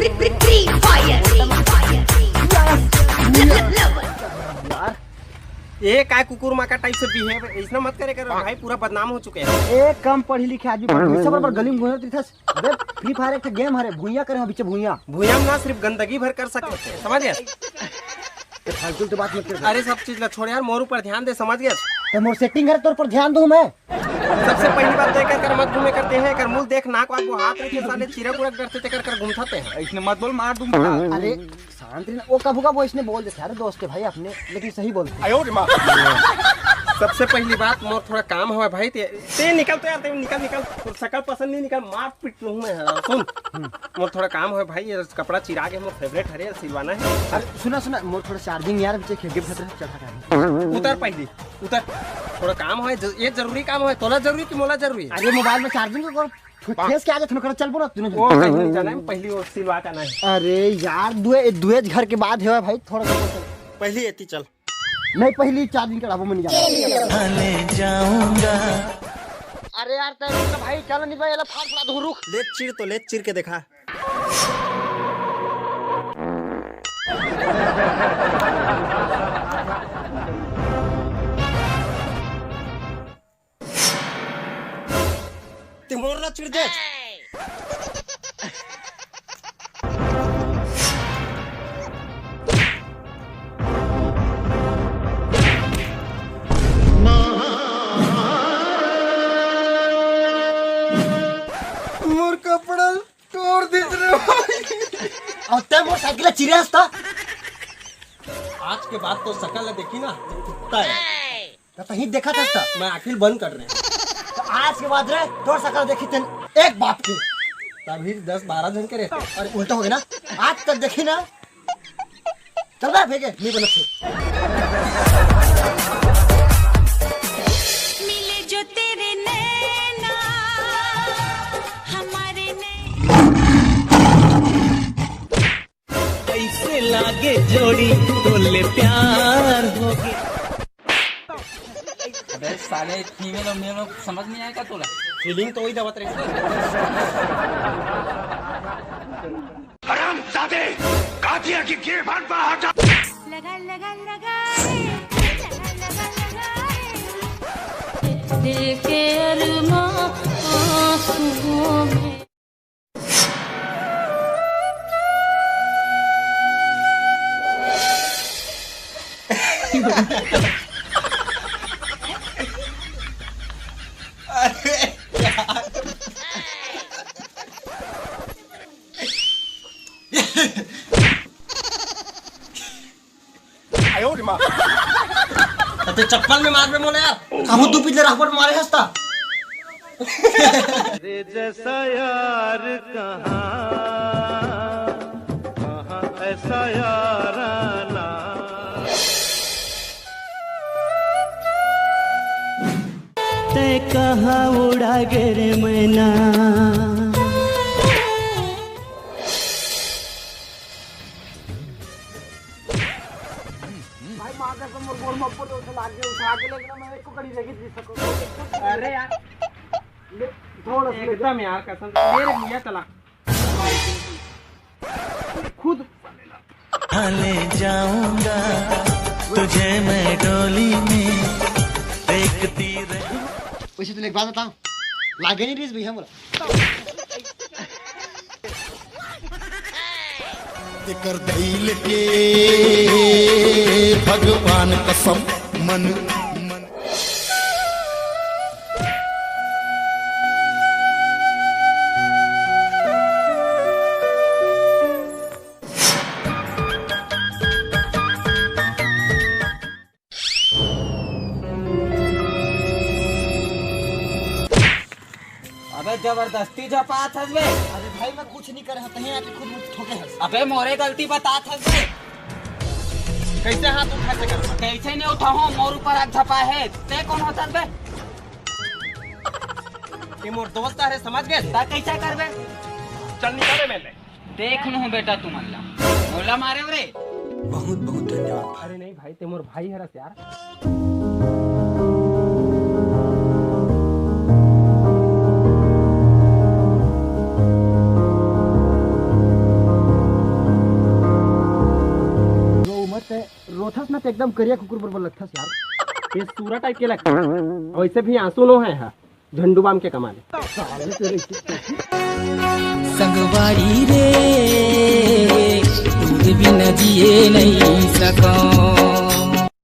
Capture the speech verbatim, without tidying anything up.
Free Fire, Free Fire, Free Fire। यार, ये काय कुकुर माका टाइप से बिहेव, इसना मत करे कर भाई, पूरा बदनाम हो चुके हैं। एक कम पढ़ी लिखे आदमी पढ़ी लिखे, सब बराबर गली में घूमत रहिथस। अबे, फ्री फायर एक ठे गेम हरे, भुइया करे हो, बीचे भुइया। भुइया में ना सिर्फ गंदगी भर कर सकते हैं, समझ गए? ये फालतू तो बात मत कर। अरे, सब चीज ला छोड़ यार, मोर ऊपर ध्यान दे, समझ गए? तो मोर सेटिंग हरे, तोर पर ध्यान दूं मैं? सबसे पहली बात तो एकर कर मत घूमे करते हैं, एकर मुंह देख, नाक वाक वो हाथ रखे, साले चिरक उरक डरते तेकर कर घूमता ते हैं। इसने मत बोल, मार दूंगा। अरे शांत रही ना, वो कभू कभू इसने बोल देते हैं, अरे दोस्त है भाई अपने, लेकिन सही बोलते हैं। सबसे पहली बात, मोर थोड़ा काम हवे भाई, ते, ते निकल तो यार, ते निकल, निकल, तोर शकल पसंद नहीं, निकल, मार पीट लूँ मैं। हाँ, सुन, मोर थोड़ा काम हवे भाई, ये कपड़ा चिरा के मोर फेवरेट हरे, सिलवाना है। अरे सुना, सुना, मोर थोड़ा चार्जिंग यार, पीछे खिड़की पे चढ़ा कर। उतर पहली, उतर, थोड़ा काम है, ज-, ये जरूरी काम है, तोला जरूरी कि मोला जरूरी है? अरे मोबाइल में चार्जिंग को फेस के आगे थोड़ा चल बोला तूने। वो कहीं नहीं जाना है, पहली वो सिलवा के आना है। अरे यार, दुए दुए घर के बाद है भाई, थोड़ा सा चल। पहली एती चल। नहीं, पहली चार्जिंग चढ़ाबो, मैं नहीं जाना। ले जाऊंगा। अरे यार, तै रुक ना भाई, चल नहीं भाई, एला फाड़ फुड़ा दूं, रुक। ले चिर तो, ले चिर के देखा। ते मोर ला चिर दे। मोर कपड़ा तोड़ दे रे भाई। और ते मोर साइकिल चिरे हस त? आज के बाद तो शकल देखी ना, कुत्ता है। तो तहीं देखा था उसका। मैं आंखी ल बंद कर रहे हैं। तो आज के बाद रे, तोर शकल देखी तेन एक बाप के। तभी दस बारह जन के रहते। अरे उल्टा हो गया ना, आज तक देखी ना। चल बे, फेंके, नहीं बनत थे। मिले जो तेरे नैना, हमारे नैना। कैसे लागे जोड़ी, तोले प्यार हो गया। अबे साले, फीमेल और मेल में समझ नहीं आएगा तोला? फीलिंग तो वही दबत रही। हरामजादे, कातिया की गिरफ्तार पर हटा। लगा, लगा, लगा रे, लगा, लगा, लगा रे। दिल के अरमा आंसुओं में। अरे यार। आयो रे माँ। अबे चप्पल में मार बे मोला यार। काहू तू पिछले राह पर मारे हंसता। तेरे जैसा यार कहाँ, कहाँ ऐसा यार आना। तै कहाँ उड़ा गे रे मैना। भाई, माँ कसम, मोर गोड़ में ऊपर से लाग गया, उठा के लेकिन मैं एक को कड़ी देखी थी सको। अरे यार, ले, थोड़ा सा ले जा। एकदम यार, कसम से, मेरे भैया चला। खुद। हाँ, ले जाऊंगा तुझे मैं डोली में, देखती रह। वैसे तुला एक बात बताऊं, लागे नहीं रीस भैया मोला। तेकर दई लेके भगवान कसम मन, मन। अबे जबरदस्ती झपात हस बे। अरे भाई, मैं कुछ नहीं करे हूँ, तहीं आके खुद मुझे ठोके हस। अबे मोरे गलती बतात हस बे। कैसे हाथ उठा के करबा? कैसे नहीं उठाहूँ, मोर ऊपर हाथ झपा है, ते कौन होथस बे? ये मोर दोस्त हरे, समझ गए? ता कैसे करबे? चल निकल रे मेले। देख लूँ बेटा तुमन ला, मोला मारे रे। बहुत बहुत धन्यवाद। अरे नहीं भाई, ते मोर भाई हरस यार। थस ना, ते एकदम करिया कुकुर बरोबर लगथस यार। ये सूरा टाइप के लगता है। वैसे भी आंसू नो है, हा। झंडू बाम के कमाल हे। संगवारी रे, तोर बिना जिए नहीं सकौं।